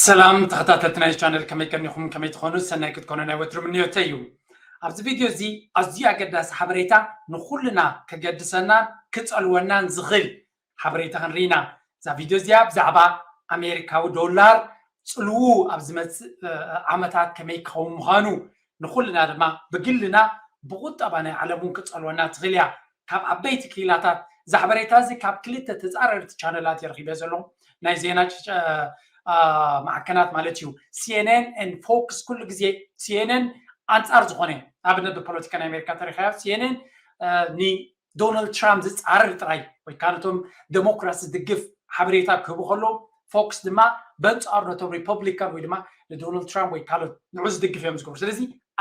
ሰላም ተኸታተልቲ ናይ ቻነል፣ ከመይ ቀኒኹም? ከመይ ትኾኑ? ሰናይ ክትኮኑ ናይ ወትሩ ምንዮተይ እዩ። ኣብዚ ቪድዮ እዚ ኣዝዩ ኣገዳሲ ሓበሬታ፣ ንኹልና ከገድሰናን ክጸልወናን ዝኽእል ሓበሬታ ክንርኢ ኢና። እዛ ቪድዮ እዚኣ ብዛዕባ ኣሜሪካዊ ዶላር ጽልዉ ኣብ ዝመጽእ ዓመታት ከመይ ክኸውን ምዃኑ፣ ንኹልና ድማ ብግልና ብቁጠባ ናይ ዓለም እውን ክጸልወና ትኽእል እያ። ካብ ዓበይቲ ክኢላታት፣ እዚ ሓበሬታ እዚ ካብ ክልተ ተጻረርቲ ቻነላት እየ ረኺበ ዘለኹ። ናይ ዜና ማዕከናት ማለት እዩ። CNN ን ፎክስ ኩሉ ግዜ CNN ኣንጻር ዝኾነ፣ ኣብነት ብፖለቲካ ናይ ኣሜሪካ ተሪኻዮ፣ CNN ንዶናልድ ትራምፕ ዝጻረር ጥራይ ወይ ከዓ ነቶም ዴሞክራት ዝድግፍ ሓበሬታ ክህቡ ከሎ፣ ፎክስ ድማ በንጻሩ ነቶም ሪፐብሊካን ወይ ድማ ንዶናልድ ትራምፕ ወይ ካልኦት ንዑ ዝድግፍ እዮም ዝገብሩ። ስለዚ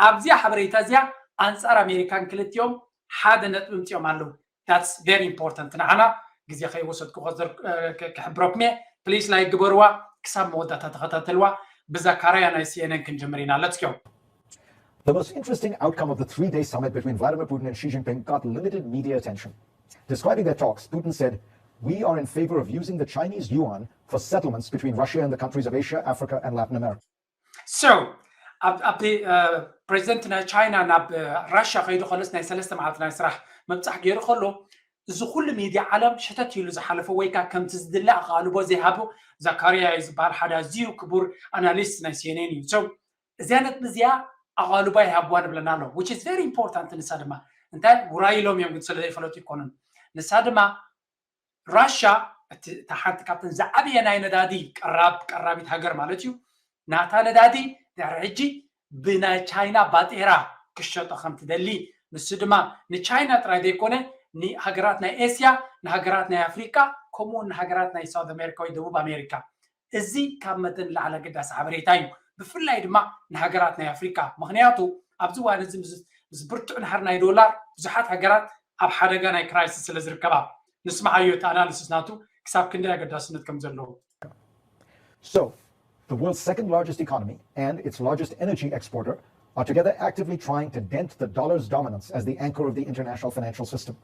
ኣብዚኣ ሓበሬታ እዚኣ ኣንጻር ኣሜሪካን ክልቲኦም ሓደ ነጥቢ ምጽኦም ኣለዉ። That's very important ንዓና። ግዜ ከይወሰድኩ ክሕብረኩም እየ። ፕሊስ ላይክ ግበርዋ፣ ክሳብ መወዳእታ ተኸታተልዋ። ብዛካርያ ናይ CNN ክንጅምር ኢና። Let's go። The most interesting outcome of the three-day summit between Vladimir Putin and Xi Jinping got limited media attention. Describing their talks, Putin said, "We are in favor of using the Chinese yuan for settlements between Russia and the countries of Asia, Africa, and Latin America." So ኣብቲ ፕሬዚደንት ናይ ቻይና ናብ ራሻ ከይዱ ከሎስ ናይ ሰለስተ መዓልቲ ናይ ስራሕ ምብፃሕ ገይሩ ከሎ፣ እዚ ኩሉ ሚድያ ዓለም ሸተት ኢሉ ዝሓለፎ ወይ ከዓ ከምቲ ዝድለ ኣቓልቦ ዘይሃቦ ዛካርያ እዩ ዝበሃል ሓደ ኣዝዩ ክቡር ኣናሊስት ናይ CNN እዩ። So እዚኣ ነጥቢ እዚኣ ኣቓልቦ ይሃብዋ ንብለና ኣሎ፣ which is very important። ንሳ ድማ እንታይ ውራይ ኢሎም እዮም ግን ስለ ዘይፈለጡ ይኮኑን። ንሳ ድማ ራሻ እቲ እታ ሓንቲ ካብተን ዝዓበየ ናይ ነዳዲ ቀራብ ቀራቢት ሃገር ማለት እዩ። ናታ ነዳዲ ድሕሪ ሕጂ ብናይ ቻይና ባጤራ ክሸጦ ከም ትደሊ፣ ንሱ ድማ ንቻይና ጥራይ ዘይኮነ ንሃገራት ናይ ኤስያ፣ ንሃገራት ናይ ኣፍሪቃ፣ ከምኡ እውን ንሃገራት ናይ ሳውት ኣሜሪካ ወይ ደቡብ ኣሜሪካ። እዚ ካብ መጠን ንላዕሊ ኣገዳሲ ሓበሬታ እዩ፣ ብፍላይ ድማ ንሃገራት ናይ ኣፍሪቃ። ምክንያቱ ኣብዚ እዋን እዚ ምስ ብርቱዕ ናህሪ ናይ ዶላር ብዙሓት ሃገራት ኣብ ሓደጋ ናይ ክራይሲስ ስለ ዝርከባ። ንስምዓዮ እቲ ኣናሊሲስ ናቱ ክሳብ ክንደይ ኣገዳስነት ከም ዘለዎ። So, the world's second largest economy and its largest energy exporter are together actively trying to dent the dollar's dominance as the anchor of the international financial system.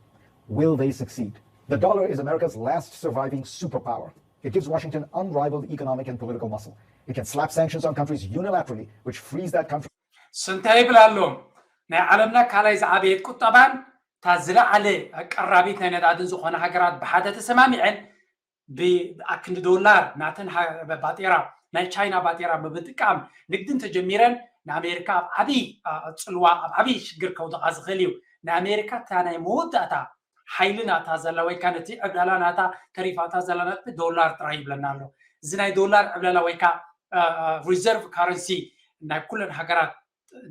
Will they succeed? The dollar is America's last surviving superpower. It gives Washington unrivaled economic and political muscle. It can slap sanctions on countries unilaterally, which frees that country. ስንታይ ይብል ኣሎ? ናይ ዓለምና ካልኣይ ዝዓበየት ቁጠባን እታ ዝለዓለ ቀራቢት ናይ ነዳድን ዝኾነ ሃገራት ብሓደ ተሰማሚዐን ብኣክንዲ ዶላር ናተን ባጤራ ናይ ቻይና ባጤራ ብምጥቃም ንግዲ እንተጀሚረን ንኣሜሪካ ኣብ ዓብዪ ፅልዋ ኣብ ዓብዪ ሽግር ከውድቓ ዝኽእል እዩ። ንኣሜሪካ እታ ናይ መወዳእታ ሓይሊ ናታ ዘላ ወይ ከዓ ነቲ ዕብላላ ናታ ተሪፋታ ዘላ ነጥቢ ዶላር ጥራይ ይብለና ኣሎ። እዚ ናይ ዶላር ዕብላላ ወይ ከዓ ሪዘርቭ ካረንሲ ናይ ኩለን ሃገራት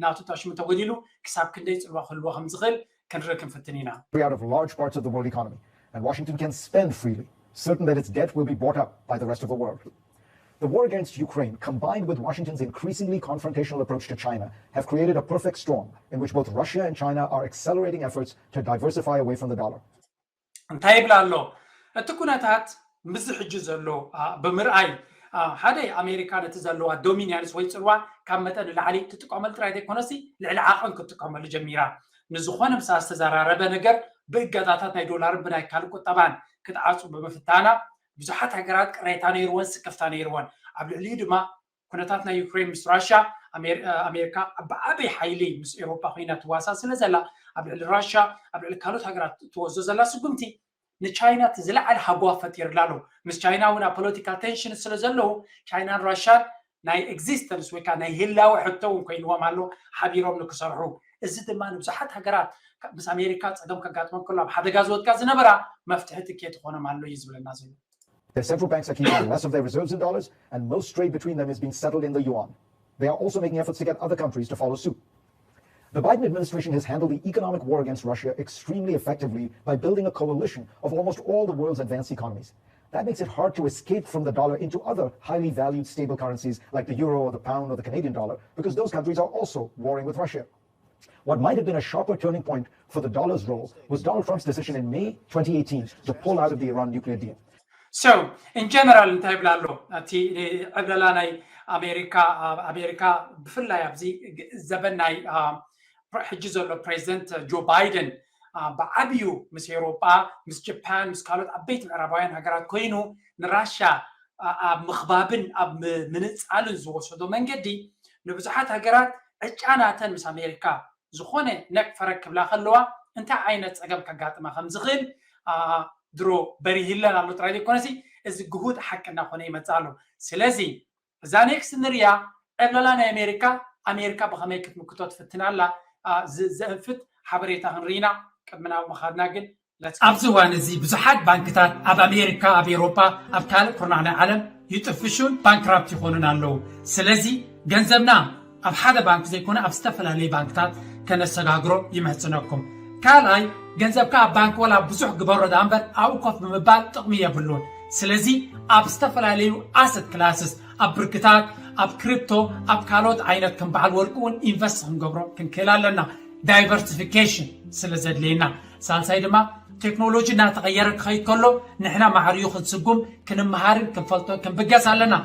ናቱ ታሽሙ ተጎዲሉ ክሳብ ክንደይ ፅልዋ ክህልዎ ከም ዝኽእል ክንርኢ ክንፍትን ኢና። Out of large parts of the world economy, and Washington can spend freely, certain that its debt will be bought up by the rest of the world. The war against Ukraine, combined with Washington's increasingly confrontational approach to China, have created a perfect storm in which both Russia and China are accelerating efforts to diversify away from the dollar. እንታይ ይብል ኣሎ? እቲ ኩነታት ምስዚ ሕጂ ዘሎ ብምርኣይ ሓደ ኣሜሪካ ነቲ ዘለዋ ዶሚኒያንስ ወይ ፅልዋ ካብ መጠን ንላዕሊ ትጥቀመሉ ጥራይ ዘይኮነሲ ልዕሊ ዓቐን ክትጥቀመሉ ጀሚራ። ንዝኾነ ምሳ ዝተዘራረበ ነገር ብእገዳታት ናይ ዶላርን ብናይ ካልእ ቁጠባን ክትዓፁ ብምፍታና ብዙሓት ሃገራት ቅሬታ ነይርወን፣ ስክፍታ ነይርወን። ኣብ ልዕሊኡ ድማ ኩነታት ናይ ዩክሬን ምስ ራሽያ ኣሜሪካ ብዓበይ ሓይሊ ምስ ኤውሮጳ ኮይና ትዋሳ ስለ ዘላ ኣብ ልዕሊ ራሽያ ኣብ ልዕሊ ካልኦት ሃገራት ትወስዶ ዘላ ስጉምቲ ንቻይና እቲ ዝለዓለ ሃጓፍ ፈጢርላ ኣሎ። ምስ ቻይና እውን ኣብ ፖለቲካ ቴንሽን ስለ ዘለዉ ቻይናን ራሽያን ናይ ኤግዚስተንስ ወይ ከዓ ናይ ህላወ ሕቶ እውን ኮይንዎም ኣሎ ሓቢሮም ንክሰርሑ። እዚ ድማ ንብዙሓት ሃገራት ምስ ኣሜሪካ ፀገም ከጋጥመን ከሎ ኣብ ሓደጋ ዝወድቃ ዝነበራ መፍትሒ ትኬት ይኾኖም ኣሎ እዩ ዝብለና ዘሎ። Their central banks are keeping less of their reserves in dollars, and most trade between them is being settled in the yuan. They are also making efforts to get other countries to follow suit. The Biden administration has handled the economic war against Russia extremely effectively by building a coalition of almost all the world's advanced economies. That makes it hard to escape from the dollar into other highly valued stable currencies like the euro or the pound or the Canadian dollar, because those countries are also warring with Russia. What might have been a sharper turning point for the dollar's role was Donald Trump's decision in May twenty eighteen to pull out of the Iran nuclear deal. So, in general እንታይ ይብል ኣሎ? እቲ ዕብለላ ናይ ኣሜሪካ ኣሜሪካ ብፍላይ ኣብዚ ዘበን ናይ ሕጂ ዘሎ ፕሬዚደንት ጆ ባይደን ብዓብዩ ምስ ኤውሮጳ ምስ ጃፓን ምስ ካልኦት ዓበይቲ ምዕራባውያን ሃገራት ኮይኑ ንራሻ ኣብ ምኽባብን ኣብ ምንፃልን ዝወሰዶ መንገዲ ንብዙሓት ሃገራት ዕጫ ናተን ምስ ኣሜሪካ ዝኾነ ነክ ፈረክ ክብላ ከለዋ እንታይ ዓይነት ፀገም ከጋጥማ ከም ዝኽእል ድሮ በሪህለን ኣሎ ጥራይ ዘይኮነሲ እዚ ግሁድ ሓቂ እናኾነ ይመፅእ ኣሎ። ስለዚ እዛ ኔክስት ንሪያ ዕብለላ ናይ ኣሜሪካ ኣሜሪካ ብኸመይ ክትምክቶ ትፍትን ኣላ ዘእንፍት ሓበሬታ ክንርኢና ቅድሚ ናብ ምኻድና ግን ኣብዚ እዋን እዚ ብዙሓት ባንክታት ኣብ ኣሜሪካ፣ ኣብ ኤውሮጳ፣ ኣብ ካልእ ኩርናዕ ናይ ዓለም ይጥፍሹን ባንክራፕት ይኾኑን ኣለዉ። ስለዚ ገንዘብና ኣብ ሓደ ባንክ ዘይኮነ ኣብ ዝተፈላለዩ ባንክታት ከነሰጋግሮ ይምህጽነኩም። ካልኣይ ገንዘብካ ኣብ ባንክ ወላ ብዙሕ ግበሮ ደኣ እምበር ኣብኡ ኮፍ ብምባል ጥቕሚ የብሉን። ስለዚ ኣብ ዝተፈላለዩ ኣሰት ክላስስ ኣብ ብርክታት፣ ኣብ ክሪፕቶ፣ ኣብ ካልኦት ዓይነት ከም በዓል ወርቂ እውን ኢንቨስት ክንገብሮ ክንክእል ኣለና። ዳይቨርሲፊኬሽን ስለ ዘድልየና። ሳልሳይ ድማ ቴክኖሎጂ እናተቐየረ ክኸይድ ከሎ ንሕና ማዕሪኡ ክንስጉም ክንመሃርን ክንፈልጦ ክንብገስ ኣለና።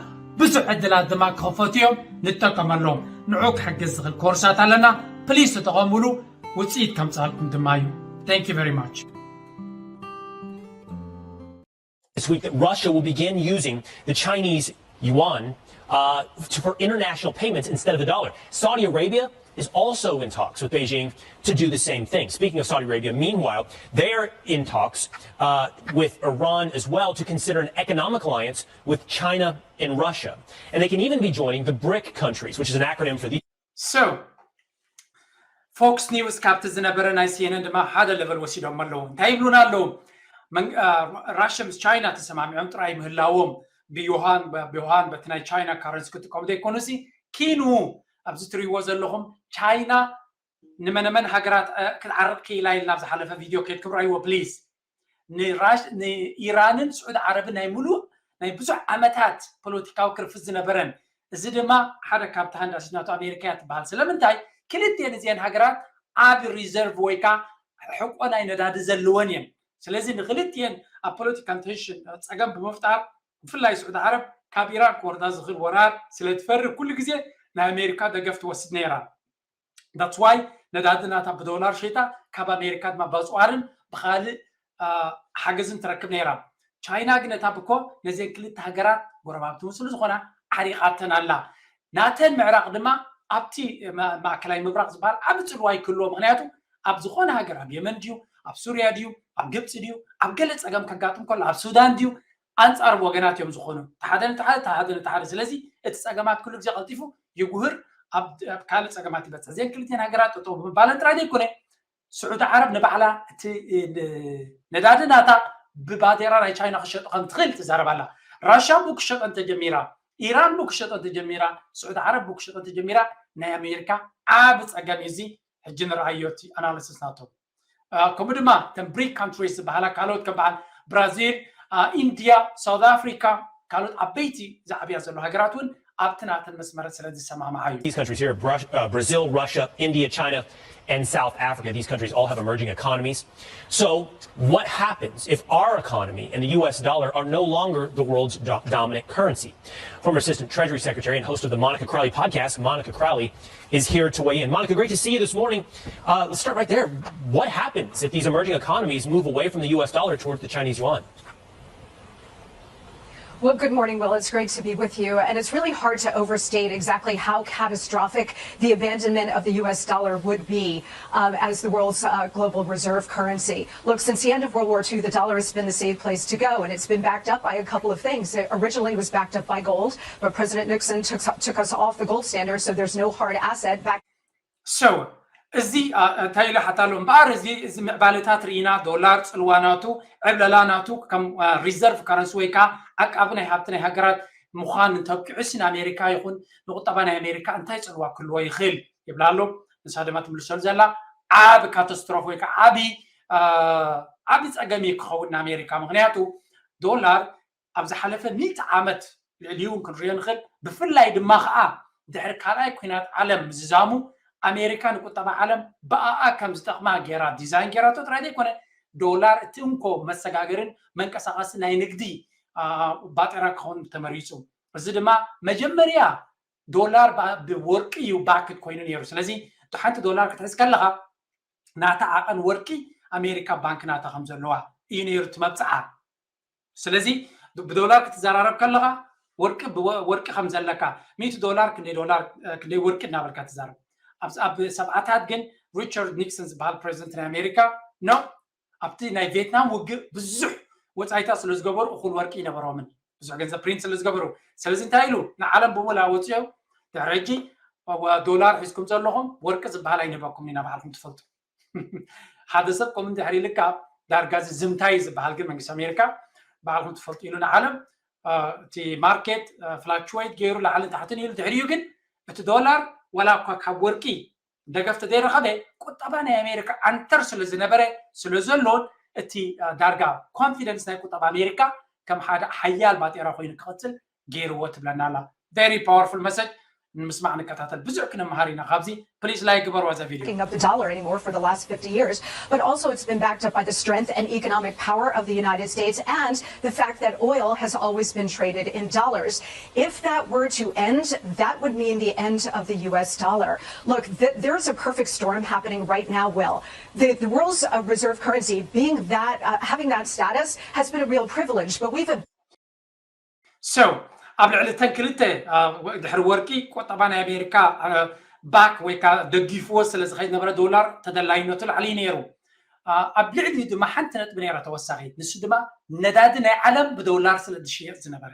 ብዙሕ ዕድላት ድማ ክኸፈቱ እዮም፣ ንጠቀመሎም። ንዑ ክሕግዝ ዝኽእል ኮርሳት ኣለና። ፕሊስ ተጠቐሙሉ፣ ውፅኢት ከምፅኣልኩም ድማ እዩ። Thank you very much. this week that Russia will begin using the Chinese yuan uh, to, for international payments instead of the dollar. Saudi Arabia is also in talks with Beijing to do the same thing. Speaking of Saudi Arabia, meanwhile, they're in talks uh, with Iran as well to consider an economic alliance with China and Russia. And they can even be joining the BRIC countries, which is an acronym for the So, ፎክስ ኒውስ ካብቲ ዝነበረ ናይ ሲኤንን ድማ ሓደ ለቨል ወሲዶም ኣለዉ። እንታይ ይብሉና ኣለዉ? ራሽያ ምስ ቻይና ተሰማሚዖም ጥራይ ምህላዎም ብዮሃን ብዮሃን በቲ ናይ ቻይና ካረንሲ ክጥቀሙ ዘይኮኑሲ ኪኑ ኣብዚ ትሪእዎ ዘለኹም ቻይና ንመነመን ሃገራት ክትዓርቕ ክኢላ ኢልና ኣብ ዝሓለፈ ቪድዮ ከይድኩም ረኣይዎ ፕሊዝ። ንኢራንን ስዑድ ዓረብን ናይ ሙሉእ ናይ ብዙሕ ዓመታት ፖለቲካዊ ክርፍት ዝነበረን እዚ ድማ ሓደ ካብቲ ሃንዳሲት ናቱ ኣሜሪካ እያ ትበሃል። ስለምንታይ ክልቲኤን እዚአን ሃገራት ዓቢ ሪዘርቭ ወይ ከዓ ሕቆ ናይ ነዳዲ ዘለወን እየን። ስለዚ ንክልቲኤን ኣብ ፖለቲካል ቴንሽን ፀገም ብምፍጣር ብፍላይ ስዑድ ዓረብ ካብ ኢራን ክወርዳ ዝኽእል ወራር ስለትፈሪ ኩሉ ግዜ ናይ ኣሜሪካ ደገፍ ትወስድ ነይራ። That's why ነዳዲ ናታ ብዶላር ሸይጣ ካብ ኣሜሪካ ድማ በፅዋርን ብካልእ ሓገዝን ትረክብ ነይራ። ቻይና ግን እታ ብኮ ነዚአን ክልተ ሃገራት ጎረባብቲ እውን ስለ ዝኾና ዓሪቓተን ኣላ። ናተን ምዕራቕ ድማ ኣብቲ ማእከላይ ምብራቕ ዝበሃል ዓቢ ፅልዋ ይክልዎ። ምክንያቱ ኣብ ዝኾነ ሃገር ኣብ የመን ድዩ ኣብ ሱርያ ድዩ ኣብ ግብፂ ድዩ ኣብ ገለ ፀገም ከጋጥም ከሎ ኣብ ሱዳን ድዩ ኣንጻር ወገናት እዮም ዝኾኑ። ተሓደ ንተሓደ ተሓደ ንተሓደ። ስለዚ እቲ ጸገማት ኩሉ ግዜ ቀልጢፉ ይጉህር፣ ኣብ ካልእ ጸገማት ይበጽሕ። እዘን ክልቲኤን ሃገራት ጠጠው ብምባለን ጥራይ ዘይኮነ ስዑዲ ዓረብ ንባዕላ እቲ ነዳዲ ናታ ብባዴራ ናይ ቻይና ክሸጦ ከም ትኽእል ትዛረብ ኣላ። ራሻ ቡ ክሸጦ እንተጀሚራ፣ ኢራን ቡ ክሸጦ እንተጀሚራ፣ ስዑዲ ዓረብ ቡ ክሸጦ እንተጀሚራ ናይ ኣሜሪካ ዓቢ ጸገም እዩ። እዚ ሕጂ ንረኣዮ እቲ ኣናሊሲስ ናቶም። ከምኡ ድማ እተን ብሪክ ካንትሪስ ዝበሃላ ካልኦት ከም በዓል ብራዚል፣ ኢንድያ፣ ሳውት ኣፍሪካ ካልኦት ዓበይቲ ዝዓብያ ዘሎ ሃገራት እውን ኣብቲ ናተን መስመረት ስለ ዝሰማምዓ እዩ። These countries here, Bra- uh, Brazil, Russia, India, China, and South Africa, these countries all have emerging economies. So, what happens if our economy and the U S dollar are no longer the world's do- dominant currency? Former Assistant Treasury Secretary and host of the Monica Crowley podcast, Monica Crowley, is here to weigh in. Monica, great to see you this morning. Uh, let's start right there. What happens if these emerging economies move away from the U S dollar towards the Chinese yuan? Well, good morning, Will. It's great to be with you. And it's really hard to overstate exactly how catastrophic the abandonment of the U S dollar would be um, as the world's uh, global reserve currency. Look, since the end of World War Two, the dollar has been the safe place to go, and it's been backed up by a couple of things. It originally was backed up by gold, but President Nixon took, took us off the gold standard, so there's no hard asset back. So, እዚ እንታይ ኢሉ ሓታ ኣሎ እምበኣር እዚ እዚ ምዕባለታት ርኢና ዶላር ፅልዋ ናቱ ዕብለላ ናቱ ከም ሪዘርቭ ካረንሲ ወይ ከዓ ዓቃቢ ናይ ሃብቲ ናይ ሃገራት ምዃን እንተብቂዑሲ ንኣሜሪካ ይኹን ንቁጠባ ናይ ኣሜሪካ እንታይ ፅልዋ ክህልዎ ይኽእል ይብላ ኣሎ። ንሳ ድማ ትምልሰሉ ዘላ ዓቢ ካታስትሮፍ ወይ ከዓ ዓቢ ዓቢ ፀገም እዩ ክኸውን ንኣሜሪካ። ምክንያቱ ዶላር ኣብ ዝሓለፈ ሚእቲ ዓመት ልዕሊኡ እውን ክንሪኦ ንኽእል። ብፍላይ ድማ ከዓ ድሕሪ ካልኣይ ኩናት ዓለም ምዝዛሙ ኣሜሪካ ንቁጠባ ዓለም ብኣኣ ከም ዝጠቕማ ገይራ ዲዛይን ገይራቶ ጥራይ ዘይኮነ ዶላር እቲ እንኮ መሰጋገርን መንቀሳቐሲ ናይ ንግዲ ባጤራ ክኸውን ተመሪፁ። እዚ ድማ መጀመርያ ዶላር ብወርቂ እዩ ባክድ ኮይኑ ነይሩ። ስለዚ ሓንቲ ዶላር ክትሕዝ ከለኻ ናታ ዓቐን ወርቂ ኣሜሪካ ባንክ ናታ ከም ዘለዋ እዩ ነይሩ እቲ መብፅዓ። ስለዚ ብዶላር ክትዘራረብ ከለኻ ወርቂ ብወ- ወርቂ ከም ዘለካ፣ ሚእቲ ዶላር ክንደይ ዶላር፣ ክንደይ ወርቂ እናበልካ ትዛረብ። ኣብ ኣብ ሰብዓታት ግን ሪቻርድ ኒክሰን ዝበሃል ፕሬዚደንት ናይ ኣሜሪካ፣ ኖ፣ ኣብቲ ናይ ቪየትናም ውግእ ብዙሕ ወፃኢታት ስለ ዝገበሩ እኹል ወርቂ ይነበሮምን፣ ብዙሕ ገንዘብ ፕሪንት ስለ ዝገበሩ። ስለዚ እንታይ ኢሉ ንዓለም ብምሉእ ኣወፅኦ፣ ድሕሪ ሕጂ ዶላር ሒዝኩም ዘለኹም ወርቂ ዝበሃል ኣይንህበኩም ኢና፣ ባዕልኩም ትፈልጡ። ሓደ ሰብ ከምኡ እንድሕር ኢልካ፣ ዳርጋ እዚ ዝምታይ ዝበሃል ግን መንግስቲ ኣሜሪካ ባዕልኩም ትፈልጡ ኢሉ ንዓለም፣ እቲ ማርኬት ፍላክቹዌት ገይሩ ላዕልን ታሕትን ኢሉ። ድሕሪኡ ግን እቲ ዶላር ዋላ እኳ ካብ ወርቂ ደገፍ ተዘይረኸበ፣ ቁጠባ ናይ ኣሜሪካ ዓንተር ስለ ዝነበረ፣ ስለ ዘሎን፣ እቲ ዳርጋ ኮንፊደንስ ናይ ቁጠባ ኣሜሪካ ከም ሓደ ሓያል ባጤራ ኮይኑ ክቕፅል ገይርዎ ትብለና ኣላ። ቨሪ ፓወርፉል መሰጅ። ንምስማዕ ንከታተል። ብዙሕ ክንመሃር ኢና ካብዚ። ፕሊዝ ላይክ ግበርዋ እዛ ቪድዮ። Of the dollar anymore for the last fifty years, but also it's been backed up by the strength and economic power of the United States and the fact that oil has always been traded in dollars. If that were to end, that would mean the end of the U S dollar. Look, th- there's a perfect storm happening right now, Will. The, the world's uh, reserve currency being that, uh, having that status has been a real privilege, but we've So ኣብ ልዕሊ እተን ክልተ ድሕሪ ወርቂ ቆጠባ ናይ ኣሜሪካ ባክ ወይ ከዓ ደጊፍዎ ስለ ዝኸይድ ነበረ፣ ዶላር ተደላይነቱ ላዕሊ እዩ ነይሩ። ኣብ ልዕሊ ድማ ሓንቲ ነጥቢ ነይራ ተወሳኺት፣ ንሱ ድማ ነዳዲ ናይ ዓለም ብዶላር ስለ ዝሽየጥ ዝነበረ።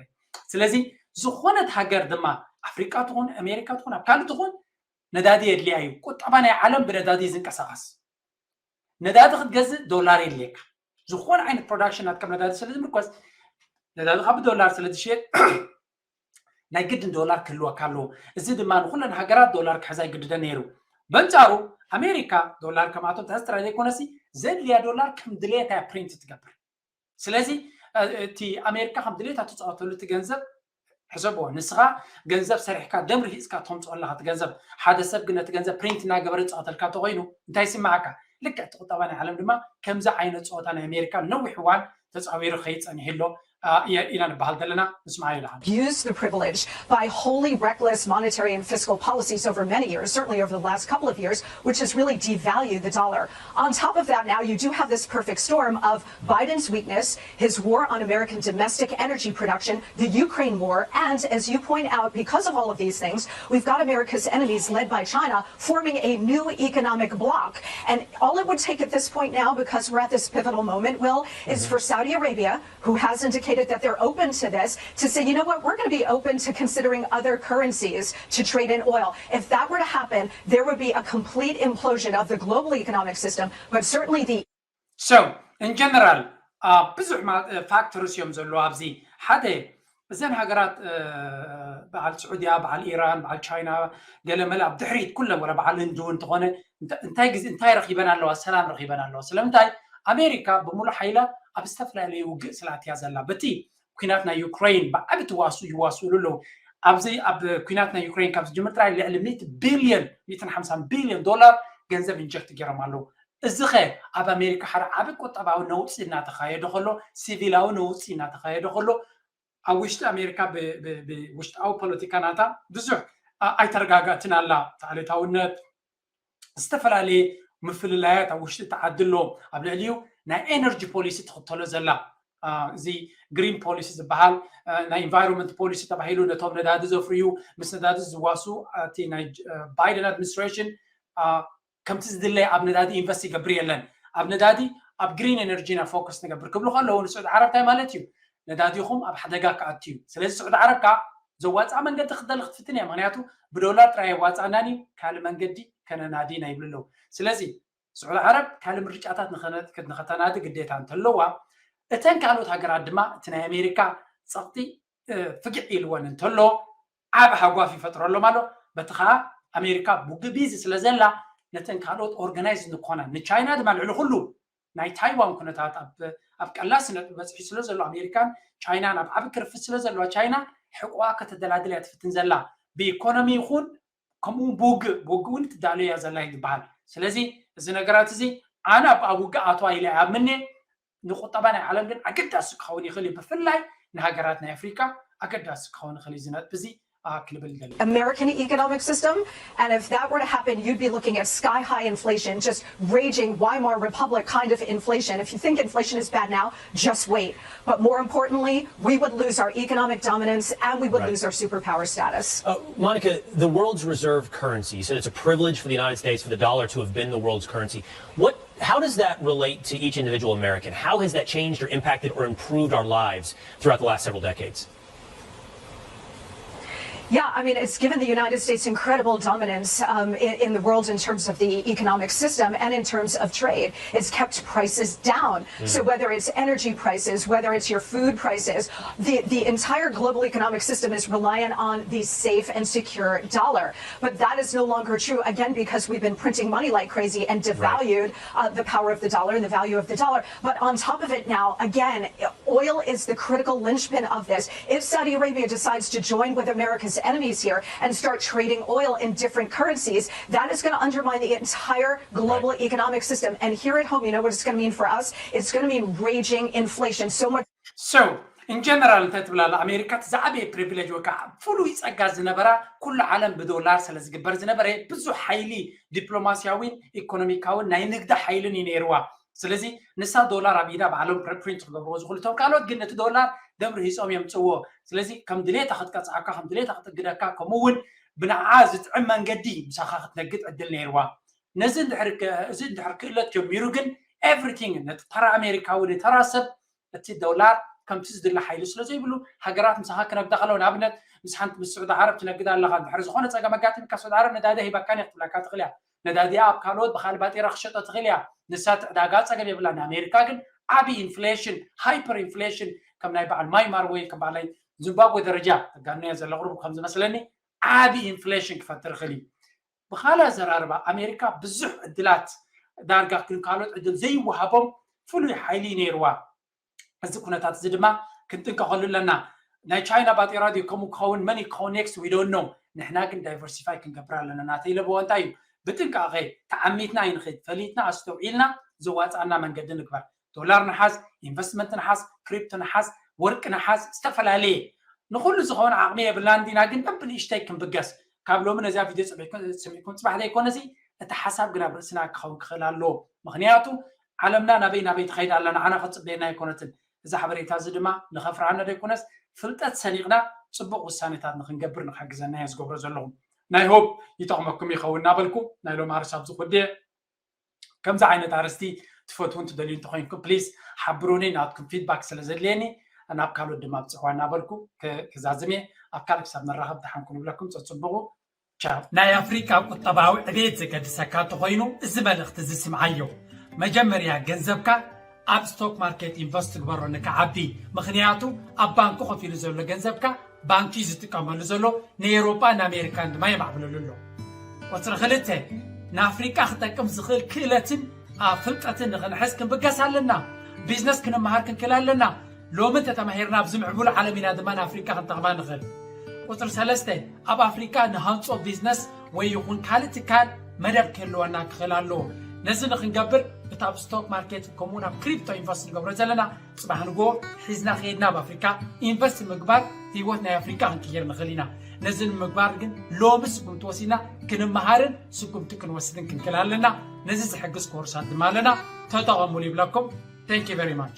ስለዚ ዝኾነት ሃገር ድማ ኣፍሪቃ ትኹን ኣሜሪካ ትኹን ኣብ ካልእ ትኹን ነዳዲ የድልያ እዩ። ቁጠባ ናይ ዓለም ብነዳዲ እዩ ዝንቀሳቐስ። ነዳዲ ክትገዝእ ዶላር የድልየካ። ዝኾነ ዓይነት ፕሮዳክሽን ናትካ ነዳዲ ስለ ዝምርኮስ፣ ነዳዲ ካብ ዶላር ስለ ዝሽየጥ ናይ ግድን ዶላር ክህልወካ ኣለዎ። እዚ ድማ ንኩለን ሃገራት ዶላር ክሕዛ ይግድደን ነይሩ። በንጻሩ ኣሜሪካ ዶላር ከምኣቶም ትሕዝ ጥራይ ዘይኮነሲ ዘድልያ ዶላር ከም ድሌታ እያ ፕሪንት ትገብር። ስለዚ እቲ ኣሜሪካ ከም ድሌታ ትፃወተሉ እቲ ገንዘብ ሕሰብዎ። ንስኻ ገንዘብ ሰሪሕካ ደም ርሂፅካ ተምፅኦ ኣለካ እቲ ገንዘብ። ሓደ ሰብ ግን ነቲ ገንዘብ ፕሪንት እናገበረ ዝፃወተልካ ተኮይኑ እንታይ ይስማዓካ? ልክዕ እቲ ቁጠባ ናይ ዓለም ድማ ከምዚ ዓይነት ፀወታ ናይ ኣሜሪካ ነዊሕ እዋን ተፃዊሩ ክኸይድ ፀኒሑ ኣሎ ኢና ንበሃል ዘለና። ንስማዓዮ ደሓን። Use the privilege by wholly reckless monetary and fiscal policies over many years, certainly over the last couple of years, which has really devalued the dollar. On top of that, now you do have this perfect storm of Biden's weakness, his war on American domestic energy production, the Ukraine war, and as you point out, because of all of these things, we've got America's enemies led by China forming a new economic bloc. And all it would take at this point now, because we're at this pivotal moment, Will, is for Saudi Arabia, who has indicated that they're open to this, to say, you know what, we're going to be open to considering other currencies to trade in oil. If that were to happen, there would be a complete implosion of the global economic system, but certainly the So, in general, ብዙሕ ፋክተርስ እዮም ዘለዉ ኣብዚ። ሓደ፣ እዘን ሃገራት በዓል ስዑድያ፣ በዓል ኢራን፣ በዓል ቻይና፣ ገለመለ ኣብ ድሕሪት ኩለን፣ ወላ በዓል ህንዲ እውን እንተኾነ እንታይ ግዜ እንታይ ረኺበን ኣለዋ? ሰላም ረኺበን ኣለዋ። ስለምንታይ? ኣሜሪካ ብምሉእ ሓይላ ኣብ ዝተፈላለዩ ውግእ ስለ ኣትያ ዘላ። በቲ ኩናት ናይ ዩክሬን ብዓቢ ትዋሱ ይዋስኡሉ ኣለዉ። ኣብዚ ኣብ ኩናት ናይ ዩክሬን ካብ ዝጅምር ጥራይ ልዕሊ ሚእቲ ቢልዮን፣ ሚእትን ሓምሳን ቢልዮን ዶላር ገንዘብ ኢንጀክት ገይሮም ኣለዉ። እዚ ኸ ኣብ ኣሜሪካ ሓደ ዓቢ ቁጠባዊ ነውጺ እናተኻየደ ከሎ፣ ሲቪላዊ ነውጺ እናተኻየደ ከሎ፣ ኣብ ውሽጢ ኣሜሪካ ብውሽጣዊ ፖለቲካ ናታ ብዙሕ ኣይተረጋጋእትን ኣላ። ተዓሌታውነት፣ ዝተፈላለየ ምፍልላያት ኣብ ውሽጢ ተዓዲ ኣሎ። ኣብ ልዕሊኡ ናይ ኤነርጂ ፖሊሲ ትኽተሎ ዘላ፣ እዚ ግሪን ፖሊሲ ዝበሃል፣ ናይ ኢንቫይሮንመንት ፖሊሲ ተባሂሉ ነቶም ነዳዲ ዘፍርዩ ምስ ነዳዲ ዝዋሱ እቲ ናይ ባይደን ኣድሚኒስትሬሽን ከምቲ ዝድለይ ኣብ ነዳዲ ኢንቨስት ይገብር የለን። ኣብ ነዳዲ፣ ኣብ ግሪን ኤነርጂ ኢና ፎከስ ንገብር ክብሉ ከለዉ ንስዑድ ዓረብ እንታይ ማለት እዩ? ነዳዲኹም ኣብ ሓደጋ ክኣቱ እዩ። ስለዚ ስዑድ ዓረብ ከዓ ዘዋፅኣ መንገዲ ክትደሊ ክትፍትን እያ። ምክንያቱ ብዶላር ጥራይ የዋፅኣናን እዩ፣ ካልእ መንገዲ ከነናዲ ኢና ይብሉ ኣለዉ። ስለዚ ስዑድ ዓረብ ካልእ ምርጫታት ንኸተናዲ ግዴታ እንተለዋ፣ እተን ካልኦት ሃገራት ድማ እቲ ናይ ኣሜሪካ ፀቕጢ ፍግዕ ኢልወን እንተሎ ዓብ ሃጓፍ ይፈጥረሎም ኣሎ። በቲ ከዓ ኣሜሪካ ብውግእ ቢዚ ስለ ዘላ ነተን ካልኦት ኦርጋናይዝ ንኮና ንቻይና ድማ ልዕሊ ኩሉ ናይ ታይዋን ኩነታት ኣብ ቀላሲ ነጥቢ በፅሒ ስለ ዘሎ ኣሜሪካን ቻይናን ኣብ ዓብ ክርፍት ስለ ዘለዋ ቻይና ሕቆኣ ከተደላድል እያ ትፍትን ዘላ። ብኢኮኖሚ ይኹን ከምኡ ብውግእ ብውግእ እውን ትዳሎ እያ ዘላ ይበሃል። ስለዚ እዚ ነገራት እዚ ኣነ ኣብ ውግእ ኣትዋ ኢለ ኣምኔ ንቁጠባ ናይ ዓለም ግን ኣገዳሲ ክኸውን ይኽእል እዩ። ብፍላይ ንሃገራት ናይ ኣፍሪካ ኣገዳሲ ክኸውን ይኽእል እዩ እዚ ነጥቢ እዚ። ክንብል ንደሊ። American economic system. And if that were to happen, you'd be looking at sky high inflation, just raging Weimar Republic kind of inflation. If you think inflation is bad now, just wait. But more importantly, we would lose our economic dominance and we would Right. lose our superpower status. Uh, Monica, the world's reserve currency, you said it's a privilege for the United States for the dollar to have been the world's currency. What, how does that relate to each individual American? How has that changed or impacted or improved our lives throughout the last several decades? Yeah, I mean, it's given the United States incredible dominance um, in, in the world in terms of the economic system and in terms of trade. It's kept prices down. So whether it's energy prices, whether it's your food prices, the, the entire global economic system is reliant on the safe and secure dollar. But that is no longer true, again, because we've been printing money like crazy and devalued uh, the power of the dollar and the value of the dollar. But on top of it now, again, oil is the critical linchpin of this. If Saudi Arabia decides to join with America's enemies here and start trading oil in different currencies, that is going to undermine the entire global economic system. And here at home, you know what it's going to mean for us? It's going to mean raging inflation. So much So in general እንተ ትብላላ ኣሜሪካ እቲ ዝዓበየ ፕሪቪሌጅ ወይ ከዓ ፍሉይ ፀጋ ዝነበራ ኩሉ ዓለም ብዶላር ስለ ዝግበር ዝነበረ ብዙሕ ሓይሊ ዲፕሎማሲያዊን ኢኮኖሚካውን ናይ ንግዲ ሓይልን እዩ ነይርዋ። ስለዚ ንሳ ዶላር ኣብ ኢዳ ባዕሎም ፕሪንት ክገብርዎ ዝኽእሉ እቶም ካልኦት ግን ነቲ ዶላር ደም ርሂፆም የምፅዎ። ስለዚ ከም ድሌታ ክትቀፅዓካ ከም ድሌታ ክትእግደካ ከምኡ እውን ብንዓ ዝጥዕም መንገዲ ምሳኻ ክትነግድ ዕድል ነይርዋ። ነዚ እንድሕር እዚ እንድሕር ክእለት ጀሚሩ ግን ኤቭሪቲንግ ነቲ ተራ ኣሜሪካዊ ንተራ ሰብ እቲ ዶላር ከምቲ ዝድለ ሓይሊ ስለ ዘይብሉ ሃገራት ምሳኻ ክነግዳ ከለዉ ንኣብነት ምስ ሓንቲ ምስ ስዑዲ ዓረብ ትነግድ ኣለኻ እንድሕር ዝኾነ ፀገም ኣጋጢምካ ስዑዲ ዓረብ ነዳዲ ሂባካ እያ ክትብላካ ትኽእል እያ። ነዳዲኣ ኣብ ካልኦት ብካልእ ባጤራ ክሸጦ ትኽእል እያ። ንሳ እቲ ዕዳጋ ፀገም የብላ። ንኣሜሪካ ግን ዓብዪ ኢንፍሌሽን ሃይፐር ኢንፍሌሽን ከም ናይ በዓል ማይማር ወይ ከም በዓል ናይ ዚምባብወ ደረጃ ተጋንያ ዘለ ቅርቡ ከም ዝመስለኒ ዓብዪ ኢንፍሌሽን ክፈጥር ይኽእል እዩ። ብኻልእ ኣዘራርባ ኣሜሪካ ብዙሕ ዕድላት ዳርጋ ግን ካልኦት ዕድል ዘይወሃቦም ፍሉይ ሓይሊ ነይርዋ። እዚ ኩነታት እዚ ድማ ክንጥንቀቐሉ ኣለና። ናይ ቻይና ባጤራ ድዩ ከምኡ ክኸውን መን ክኸውን ኔክስት ዊዶን ነው። ንሕና ግን ዳይቨርሲፋይ ክንገብር ኣለና ናተይ ለበዋ እንታይ እዩ ብጥንቃቐ ተዓሚትና ኣይንኸይድ ፈሊጥና ኣስተውዒልና ዘዋፅኣና መንገዲ ንግበር። ዶላር ንሓዝ፣ ኢንቨስትመንት ንሓዝ፣ ክሪፕቶ ንሓዝ፣ ወርቂ ንሓዝ ዝተፈላለየ ንኩሉ ዝኸውን ዓቕሚ የብልና እንዲና ግን በብንእሽተይ ክንብገስ ካብ ሎሚ ነዚኣ ቪድዮ ሰሚዕኩም ፅባሕ ዘይኮነሲ እቲ ሓሳብ ግን ኣብ ርእስና ክኸውን ክኽእል ኣለዎ። ምክንያቱ ዓለምና ናበይ ናበይ ትኸይድ ኣላ ንዓና ክትፅበየና ኣይኮነትን። እዚ ሓበሬታ እዚ ድማ ንኸፍርሃና ዘይኮነስ ፍልጠት ሰኒቕና ፅቡቕ ውሳኔታት ንክንገብር ንክሕግዘና እየ ዝገብሮ ዘለኹ። ናይ ሆፕ ይጠቕመኩም ይኸውን እናበልኩ ናይ ሎም ኣርስ ኣብዚ ኩድየ ከምዚ ዓይነት ኣርስቲ ትፈትውን ትደልዩ እንተኮይንኩም ፕሊስ ሓብሩኒ ናትኩም ፊድባክ ስለ ዘድልየኒ ናብ ካልኦት ድማ ብፅሕዋ እናበልኩ ክዛዝም እየ። ኣብ ካልእ ክሳብ ንራኸብ ደሓን ኩኑ ይብለኩም ፀፅብቑ። ቻው። ናይ ኣፍሪቃ ቁጠባዊ ዕቤት ዘገድሰካ እንተኾይኑ እዚ መልእኽቲ እዚ ስምዓዮ። መጀመርያ ገንዘብካ ኣብ ስቶክ ማርኬት ኢንቨስት ትግበሮ ንክዓቢ። ምኽንያቱ ኣብ ባንኩ ከፊሉ ዘሎ ገንዘብካ ባንኪ ዝጥቀመሉ ዘሎ ንኤውሮጳ ንኣሜሪካን ድማ የማዕብለሉ ኣሎ። ቁፅሪ ክልተ ንኣፍሪቃ ክጠቅም ዝኽእል ክእለትን ኣብ ፍልጠትን ንኽንሕዝ ክንብገስ ኣለና። ቢዝነስ ክንመሃር ክንክእል ኣለና። ሎሚ እንተተማሂርና ኣብዚ ምዕቡል ዓለም ኢና ድማ ንኣፍሪቃ ክንጠቕማ ንኽእል። ቁፅሪ ሰለስተ ኣብ ኣፍሪቃ ንሃንፆ ቢዝነስ ወይ ይኹን ካልእ ትካል መደብ ክህልወና ክኽእል ኣለዎ። ነዚ ንክንገብር እቲ ኣብ ስቶክ ማርኬት ከምኡውን ኣብ ክሪፕቶ ኢንቨስት ንገብሮ ዘለና ፅባሕ ንግሆ ሒዝና ከይድና ኣብ ኣፍሪካ ኢንቨስት ምግባር ህይወት ናይ ኣፍሪካ ክንቅይር ንኽእል ኢና። ነዚ ንምግባር ግን ሎሚ ስጉምቲ ወሲድና ክንመሃርን ስጉምቲ ክንወስድን ክንክእል ኣለና። ነዚ ዝሕግዝ ኮርሳት ድማ ኣለና። ተጠቐሙሉ ይብለኩም። Thank you very much።